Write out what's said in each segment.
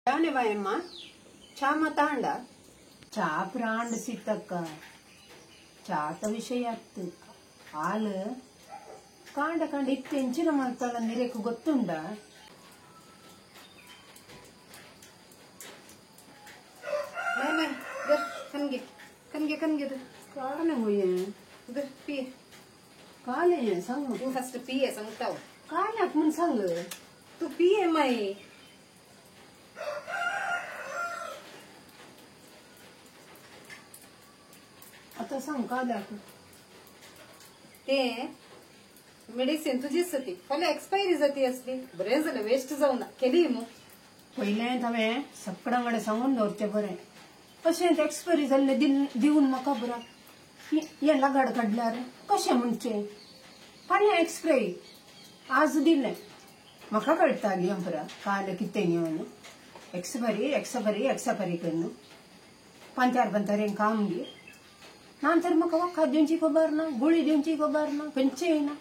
ಯಾನೆ ಬಾಯಮ್ಮ ಚಾ ಮತಾಂಡ ಚಾ ಪ್ರಾಂಡ್ ಸಿತ್ತಕ್ಕ ಚಾತ ವಿಷಯ ಅತ್ತು ಹಾಲು ಕಾಂಡ ಕಾಂಡ ಇತ್ತು ಎಂಚಿನ ಮಲ್ತಾಳ ನಿರೇಕು ಗೊತ್ತುಂಡ ಕನ್ಗೆ ಕನ್ಗೆ ಕನ್ಗೆ ಕಾಲ ಹೋಯೆ ಪಿ ಕಾಲೆ ಸಂಗ तू फर्स्ट पिये सांगता काल्याक म्हूण सांग तू पिये माई आता सांग काल्याक ते मेडिसिन तुझीच ती फाल्यां एक्सपायरी जाती असली बरें जालें वेस्ट जावना केली मू पयलें हांवें सगळ्यां कडेन सांगून दवरचें बरें अशें एक्सपायरी जाल्लें दिवन म्हाका बरा हें लगाड काडल्यार कशें म्हणचें फाल्यां एक्सपायरी आज दिलें म्हाका कळटाली पुरा काल कितें घेवन एक्सपायरी एक्सपायरी एक्सपायरी करून पंचार पंचार हें काम गे ना तर म्हाका वखद दिवची खबर ना गुळी दिवची खबर ना खंयचेय ना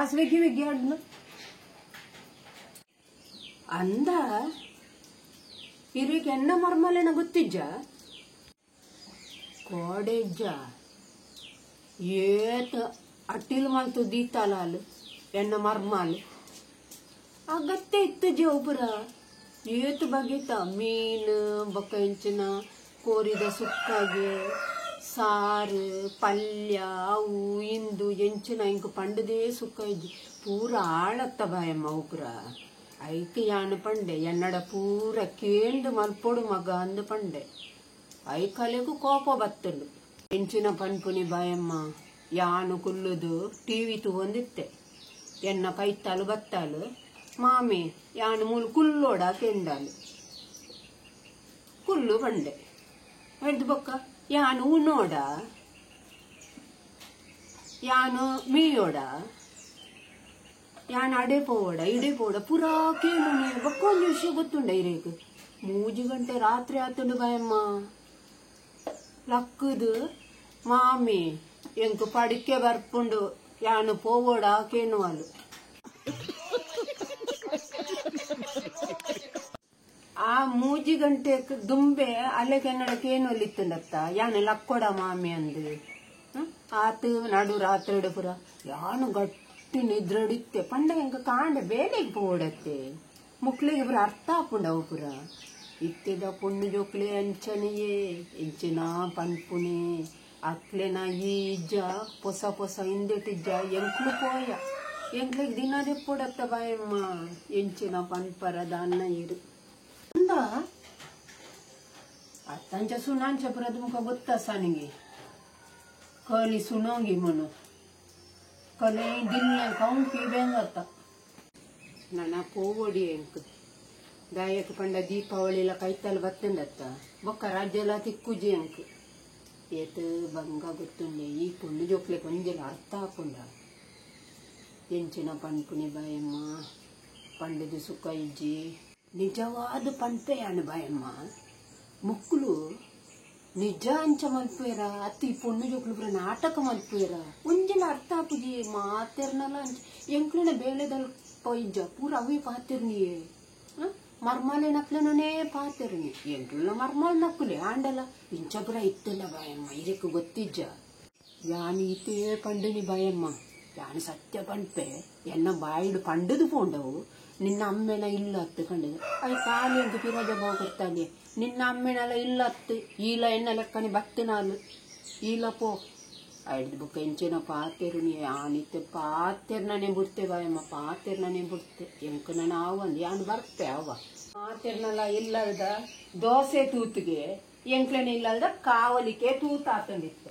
आज वेगळी वेगळी हाडना ಅಂದ ಇರಿಗೆ ಎನ್ನ ಮರ್ಮಲೇನ ಗೊತ್ತಿಜ್ಜ ಕೋಡೆಜ್ಜ ಏತ ಅಟ್ಟಿಲ್ ಮಲ್ತು ದೀತಾಲಾಲ್ ಎನ್ನ ಮರ್ಮಾಲ್ ಅಗತ್ಯ ಇತ್ತು ಜೋಪುರ ಏತು ಬಗೆತ ಮೀನು ಬೊಕ್ಕ ಎಂಚಿನ ಕೋರಿದ ಸುಕ್ಕಾಗೆ ಸಾರು ಪಲ್ಯ ಅವು ಇಂದು ಎಂಚಿನ ಇಂಕ್ ಪಂಡದೇ ಸುಕ್ಕ ಇಜ್ಜಿ ಪೂರ ಆಳತ್ತ ಬಾಯಮ್ಮ ಉಪುರ ಐಕ್ ಯಾನು ಪಂಡೆ ಎನ್ನಡ ಪೂರ ಕೇಂಡು ಮಲ್ಪೊಡು ಮಗ ಅಂದು ಪಂಡೆ ಐಕಲೆಗೂ ಕೋಪ ಬತ್ತುಂಡು ಎಂಚಿನ ಪನ್ಪುನಿ ಬಾಯಮ್ಮ ಯಾನು ಕುಲ್ಲುದು ಟಿವಿ ತೂವೊಂದಿತ್ತೆ ಎನ್ನ ಕೈತಾಲು ಬತ್ತಾಲು ಮಾಮಿ ಯಾನು ಮೂಲು ಕುಲ್ಲೋಡ ಕೆಂಡಾಲು ಕುಲ್ಲು ಪಂಡೆ ಎಡ್ದು ಬೊಕ್ಕ ಯಾನು ಉಣ್ಣೋಡ ಯಾನು ಮೀಯೋಡ ಯಾನು ಅಡೆ ಪೋವಡ ಇಡೆ ಪೋಡ ಪೂರಾ ಕೇಳು ನೀರು ಬೊಕ್ಕೊಂದು ವಿಷಯ ಗೊತ್ತುಂಡ ಇರೇಕು 3 ಗಂಟೆ ರಾತ್ರಿ ಆತುಂಡು ಬಾಯಮ್ಮ ಲಕ್ಕದು ಮಾಮಿ ಎಂಕ್ ಪಡಿಕೆ ಬರ್ಪುಂಡು ಯಾನು ಪೋವೋಡ ಕೇನುವಾಲು ಆ 3 ಗಂಟೆ ದುಂಬೆ ಅಲ್ಲೇ ಕನ್ನಡ ಕೇನುವಲ್ಲಿತ್ತುಂಡತ್ತ ಯಾನು ಲಕ್ಕೊಡ ಮಾಮಿ ಅಂದು ಆತು ನಡು ರಾತ್ರಿ ಪೂರ ಯಾನು ಗಟ್ಟಿ ನಿದ್ರಡಿತ್ತೆ ಪಂಡ ಎಂಕ ಕಾಂಡ ಬೇಲೆಗ್ ಪೋಡತ್ತೆ ಮುಕ್ಳಿಗೆ ಪೂರ ಅರ್ಥ ಆಪುಂಡವು ಪೂರ ಇತ್ತಿದ ಪೊಣ್ಣು ಜೋಕ್ಲೆ ಅಂಚನೆಯೇ ಎಂಚಿನ ಪನ್ಪುನೆ ಅಕ್ಲೆನ ಈ ಇಜ್ಜ ಪೊಸ ಪೊಸ ಹಿಂದೆಟಿಜ್ಜ ಎಂಕ್ಲು ಪೋಯ ಎಂಕ್ಲೆಗ್ ದಿನ ದೆಪ್ಪೊಡತ್ತ ಬಾಯಮ್ಮ ಎಂಚಿನ ಪನ್ಪರದ ಅನ್ನ ಇರು ಅಂದ ಅತ್ತಂಚ ಸುನಾಂಚ ಪುರದ ಮುಖ ಗೊತ್ತಾಸ ನಿಂಗೆ ಕಲಿ ಸುನೋಂಗಿ ಮನು ಕಲೆ ದಿಲ್ಲ ಕೌಂಕಿ ಬೆಂಗತ್ತ ನನ್ನ ಪೋವಡಿ ಎಂಕ್ ಗಾಯಕ ಪಂಡ ದೀಪಾವಳಿಲ ಕೈತಲ್ ಬತ್ತಂಡತ್ತ ಬೊಕ್ಕ ರಾಜ್ಯಲ ತಿಕ್ಕುಜಿ ಎಂಕ್ ಏತ್ ಬಂಗ ಗೊತ್ತುಂಡೆ ಈ ಪೊಣ್ಣು ಜೋಕ್ಲೆ ಕೊಂಜಲ ಅರ್ಥ ಆಪುಂಡ ಎಂಚಿನ ಪನ್ಪುನಿ ಬಾಯಮ್ಮ ಪಂಡದು ಸುಖ ಇಜ್ಜಿ ನಿಜವಾದ ಪನ್ಪೆಯಾನು ಬಾಯಮ್ಮ ಮುಕ್ಕುಲು ನಿಜ ಅಂಚ ಮಲ್ಪುವೆರ ಅತ್ತಿ ಈ ಪೊಣ್ಣು ಜೋಕ್ಲು ಪೂರ ನಾಟಕ ಮಲ್ಪುವೆರ ಒಂಜಲ ಅರ್ಥ ಆಪುಜಿ ಮಾತೆರ್ನಲ ಅಂಚ ಎಂಕ್ಲೆನ ಬೇಲೆದಲ್ ಇಜ್ಜ ಪೂರ ಅವೇ ಪಾತೆರ್ನಿಯೇ ಮರ್ಮಾಲೆ ನಕ್ಲೆನೇ ಪಾತೆರ್ನಿ ಎಂಕ್ಲೆನ ಮರ್ಮಾಲ್ ನಕ್ಕುಲೆ ಆಂಡಲ ಇಂಚ ಪೂರ ಇತ್ತಲ್ಲ ಬಾಯಮ್ಮ ಇದಕ್ಕೆ ಗೊತ್ತಿಜ್ಜ ಯಾನು ಇತೇ ಪಂಡನಿ ಬಾಯಮ್ಮ ಯಾನು ಸತ್ಯ ಪಂಪೆ ಎನ್ನ ಬಾಯಿಡು ಪಂಡದು ಪೋಂಡವು ನಿನ್ನ ಅಮ್ಮೆನ ಇಲ್ಲ ಅತ್ತು ಕಂಡದು ಅಯ್ಯ ಕಾಲಿ ಅಂತ ಪಿರಾಜ ಬಾವು ಕೊಡ್ತಾನೆ ನಿನ್ನ ಅಮ್ಮೆನೆಲ್ಲ ಇಲ್ಲ ಅತ್ತು ಈಲ ಎನ್ನ ಲೆಕ್ಕನೆ ಬತ್ತಿನಾಲು ಈಲ ಪೋ ಐದು ಬುಕ್ಕ ಎಂಚಿನ ಪಾತೆರು ನೀ ಆನಿತ್ತೆ ಪಾತೆರ್ನೇ ಬಿಡ್ತೆ ಬಾಯಮ್ಮ ಪಾತೆರ್ನೇ ಬಿಡ್ತೆ ಎಂಕ ನಾನು ಆವಂದು ಯಾನು ಬರ್ತೆ ಅವ ಪಾತೆರ್ನಲ್ಲ ಇಲ್ಲದ ದೋಸೆ ತೂತಿಗೆ ಎಂಕ್ಲೆನ ಇಲ್ಲದ ಕಾವಲಿಕೆ ತೂತಾತಂಡಿತ್ತೆ.